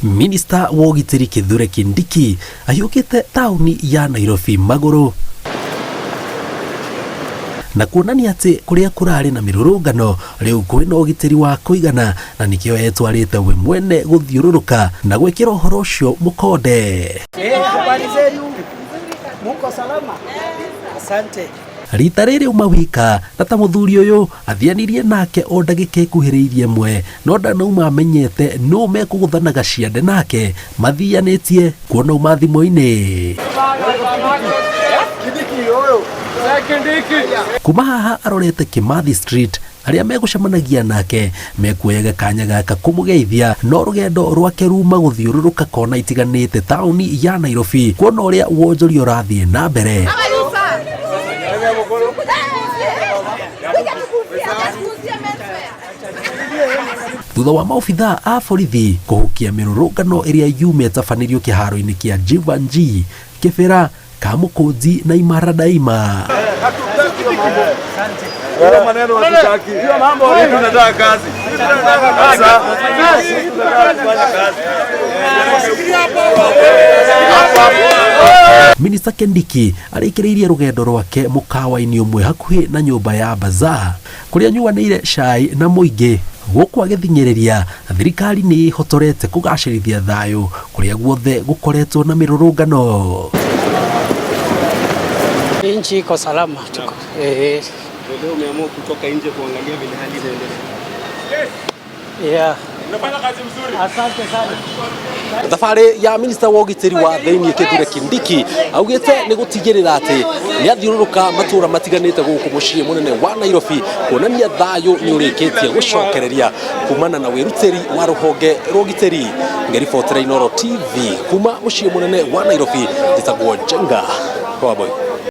Minista wa ũgitĩri Kithure Kindiki ahiũkĩte taũni ya Nairobi magũrũ na kuonania atĩ kũrĩa kũrarĩ na mĩrũrũngano rĩu kwĩna ũgitĩri wa kũigana, na nĩkĩo etwarĩte we mwene gũthiũrũrũka na gwĩkĩra ũhoro ũcio mũkonde. Habari zenu? Muko salama? Asante. Rita rĩrĩ uma wika na ta mũthuri ũyũ athianirie nake o ndagĩka ĩkuhĩrĩirie ĩmwe, no ndanauma amenyete nũ mekũgũthanaga ciande nake mathianĩtie kuona uma thimũ-inĩ. Kuma haha arorete Kimathi Street, arĩa megũcemanagia nake mekuoyaga kanya gaka kũmũgeithia, no rũgendo rwake ruma gũthiũrũrũka kona itiganĩte taũni ya Nairobi kuona ũrĩa wonjoria ũrathiĩ na mbere. Thutha wa maobithaa a borithi kũhukia mĩrũrũngano ĩrĩa yuma ĩtabanĩrio kĩharo-inĩ kĩa Jeevanjee, Kĩbĩra, Kamũkũnji na Imara Daima. Hiyo maneno hatutaki. Sisi tunataka kazi. Sasa sisi tunataka kufanya kazi. Minista Kindiki arĩkĩrĩirie rũgendo rwake mũkawa-inĩ ũmwe hakuhĩ na nyũmba ya Bazaar kũrĩa anyuanĩire cai na mũingĩ, gũkũ agĩthing'ĩrĩria thirikari nĩ ĩhotorete kũgacĩrithia thayũ kũrĩa guothe gũkoretwo na mĩrũrũngano. Nchi iko salama tuko. Leo umeamua kutoka nje kuangalia vile hali inaendelea. Yeah. Asante sana. Thabarĩ ya minista wa ũgitĩri wa thĩinĩ Kithure Kindiki augĩte nĩ gũtigĩrĩra atĩ nĩ athiũrũrũka matũra matiganĩte gũkũ mũciĩ mũnene wa Nairobi kuonania thayũ nĩ ũrĩkĩtie gũcokereria kumana na wĩrutĩri wa rũhonge rwa ũgitĩri. Ngĩribotera Inooro TV kuma mũciĩ mũnene wa Nairobi, njĩtagwo Njenga Waboy.